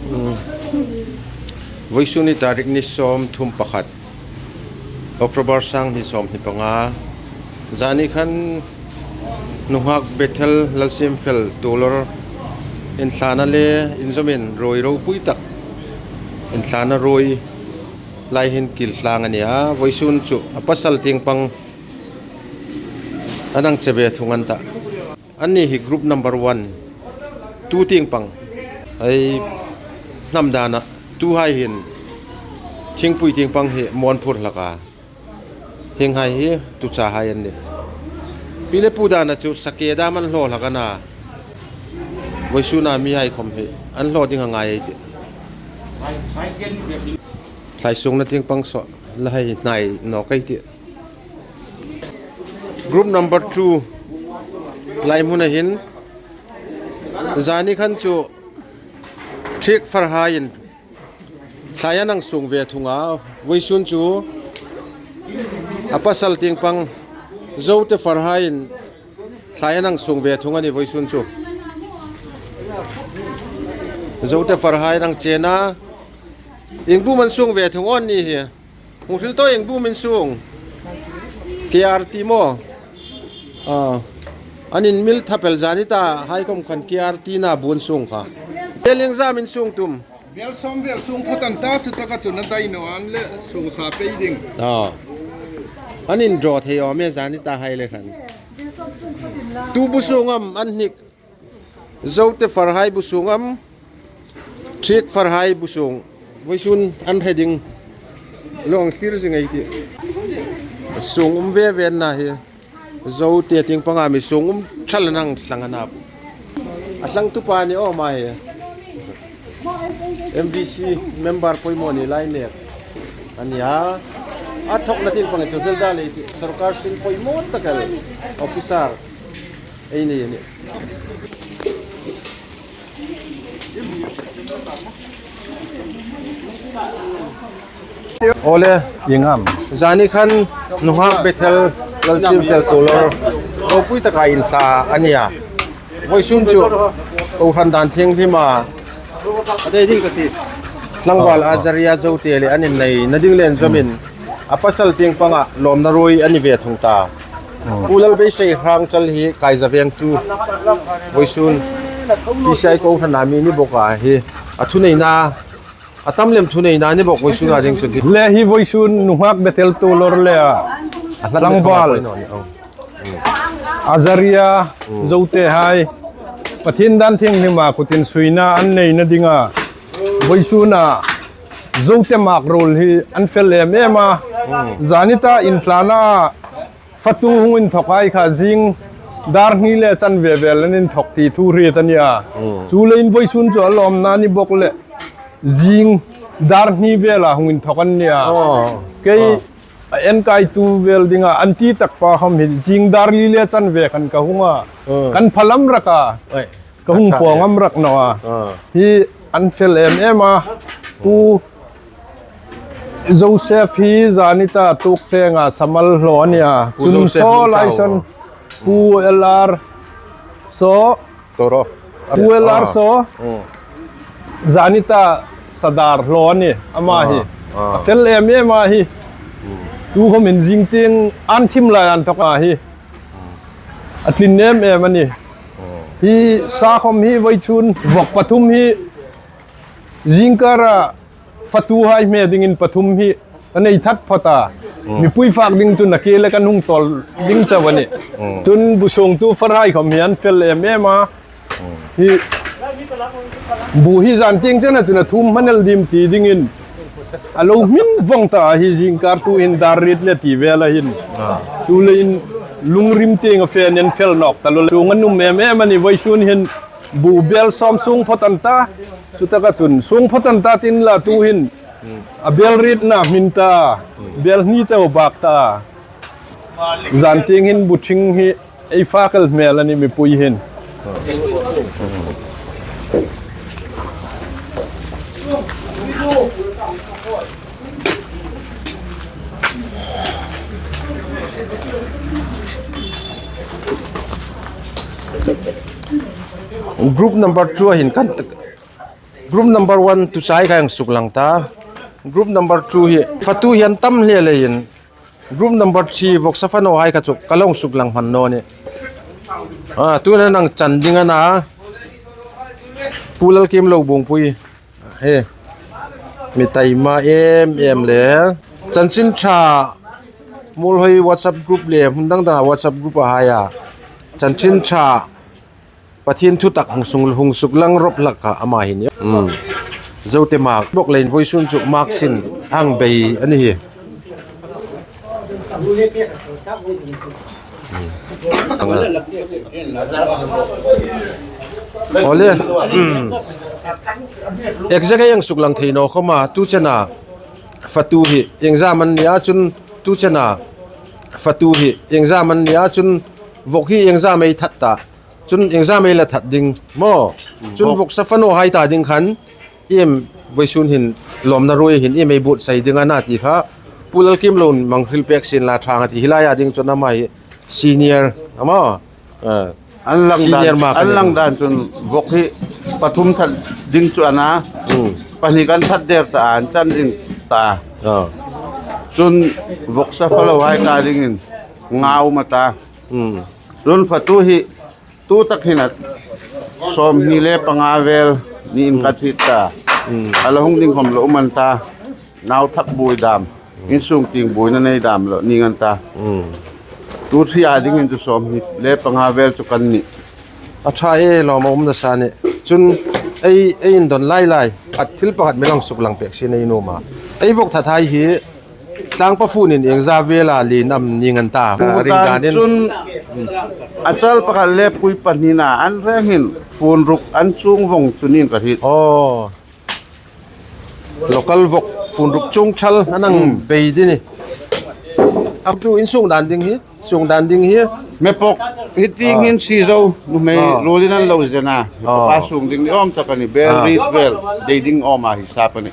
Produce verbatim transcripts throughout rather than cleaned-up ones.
Hmm. Vawisun hi tarik ni sawmthum pakhat, October, sanghni sawmhni panga. Zani khan Nunghak Bethel Lalsiemfel Tuolor inthlana le inzawmin ruoi ropui tak inthlana ruoi lai hin kil tlang a nih a. Vawisun chu a pasal tieng pang an hang che ve thung an tah. Anni hi group number one, two tieng pang. Ei hnam dana tuhai hin thingpui tieng pang hi mawn phur hlak a. Hienghai hi tuchahai an nih. Pi le pu dana chu sake dam an hlaw hlak a na. Vawisuna mihai khom hi an hlaw ding a ngai ei tih. Thlai sungna tieng pang saw la hei hnai nawk ei tih. Group number two lai hmuna hin zani khan chu Thiek farhaiin thlai an hang sung ve thung a. Vawisun chu a pasal tieng pang Zote farhaiin thlai an hang sung ve thung a nih vawisun chu. Zote farhai an hang chen a. Ieng bum an sung ve thung aw ni hi? Hung hril ta, ieng bum in sung? K R T maw? Ah. An inmil thap el, zani ta hai khom khan K R T na bu an sung kha. Bel ieng zam in sung tum? Bel sawm vel sung phawt an ta, chutaka chun a dai naw an le sung sa pei ding. Ah. An indraw thei awm e zani ta hai le khan. Tu bu sung am an hnik? Zote farhai bu sung am, Thiek farhai bu sung? Vawisun an hre ding lo ang thlir zing ei tih. Sung um ve ve an na hi. Zote tieng panga mi sung um thal an hang thlang a na. A thlangtu pa ni awm a hi. M D C member poimaw ni lai nek a nih a. A thawkna tieng pang chu hril ta lei tih. Sorkar sin poimaw tak el officer ei nei a nih. Awle, ieng am? Zani khan Nunghak Bethel Lalsiemfel Tuolor ropui taka inthla a nih a. Vawisun chu kohran dan thienghlima tlangval Azaria Zote le an inneina ding le inzawmin a pasal tieng panga lawmna ruoi an ni ve thung ta. Hmm. Pu Lalbeisei Hrangchal hi Kaija vengtu, vawisun P C I kohrana mi ni bawk a, hi a thuneina, a tam lem thuneina ni bawk vawisun a ding chu. Le hi vawisun Nunghak Bethel Tuolor le a tlangval Azaria Zote hai Pathien dan thienghlima kutin suina an neina dinga vawisuna Zote mak ruol hi an fel em em a. Zani ta inthlana fatu hung inthawk hai kha zing dar hni le chanve vel an inthawk ti thu hriet a nih a. Chuleiin vawisun chu a lawmna ni bawk le zing dar hni vela hung inthawk an nih a. Kei a enkaitu vel dinga an ti tak pa khom hi zing dar li le chanve khan ka hung a. Kan phalam rak a. Ka hung pawng am rak naw a. Hi an fel em em a. Pu Joseph hi zani ta Tuokthenga Samal hlaw a nih a. Chun saw lai sawn Pu L R saw. Pu L R saw zani ta Sadar hlaw a nih ama hi. A fel em em a hi. Tu khomin zing tieng an thim lai an thawk a hi. A tlin em em a nih. Hi sa khom hi vawisun vawk pathum hi zingkara fatuhai hme dingin pathum hi ka nei that phawt a. Mipui fak ding chu nakie le kan hung tawl ding chau a nih. Chun bu sungtu farhai khom hi an fel em em a. Hi bu hi zan tieng chena chun a thum hman el dim ti dingin a lo hmin vawng ta a hi zingkar tuhin dar riet le ti vel a hin. Chuleiin lungrim tieng a fe nen fel nawk ta lo. Sung an um em em a nih vawisun hin bu bel sawm sung phawt an ta. Chutaka chun sung phawt an ta tin la tuhin a bel rietna hmin ta. Bel hni chau bak ta. Zan tieng hin bu thing hi ei fak el hmel a nih mipui hin. Group number two hin kan, group number one tu chai kha hang suklang ta. Group number two hi fatu hi an tam hle leiin, group number three vawksa fa nawhai kha chu ka lo suklang hman naw nih. A, tuna nang chan ding a na. Pu Lalkimlo Bungpui. He. Mi taima em em le. Chanchin Ṭha Muolhoi WhatsApp group le hmun dang dang WhatsApp group a haia chanchin ṭha Pathien thutak hung sung, hung suklang rawp hlak kha ama hi nih. Hmm. Zote mak bawk leiin vawisun chu mak sin hang bei a ni hi. Awle. Hmm. Exact ei hang suklang thei naw khawma tu chena fatu hi exam an nia chun tu chena fatu hi exam an nia chun vawk hi exam ei that ta. Chun exam ei la that ding maw. Chun vawksa fa nawhai ta ding khan iem vawisun hin lawmna ruoi hin iem ei buotsai ding a na ti kha Pu Lalkimlo'n hang hril pek sien la ṭhang a ti hi laia ding chun ama hi senior ama, eh, an lang senior dan, mak an lang dan chun vawk hi pathum that ding chu a na. Hmm. Pahni kan that der ta an chan ding ta. Ah. Chun vawksa fa lo hai ta dingin ngau ma ta. Hmm. Chun fatu hi tu tak hin a sawmhni le panga vel niin ka thi ta. Mm. A la hung ding khom lo um an ta. Nau thak buoi dam. Insung tieng buoina nei dam lo ning an ta. Mm. Tu thia dingin chu sawmhni le panga vel chu kan nih. A ṭha e, lawm a um nasa nih. Chun ei, ei indon lai lai. A thil pakhat mi lo suklang pek sien ei nuom a. Ei vawk thathai hi Tlangpa funin iengza vela lien am ning an ta. Pu ring dan danin chun a chal pakhat le pui pahnina an reng hin fun ruk an chung vong chu niin ka hriet. Aw. Local vawk fun ruk chung thal an hang, hmm, bei ding a nih. A tu insung dan ding hi, sung dan ding hi. Mepok hi tieng hin si zo, nuhmei ruolin an lo zen a. Mepok a sung ding ni awm tak a nih, bel rit vel, dei ding awm a hi sa pa ni.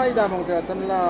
Hai da mong te tan la.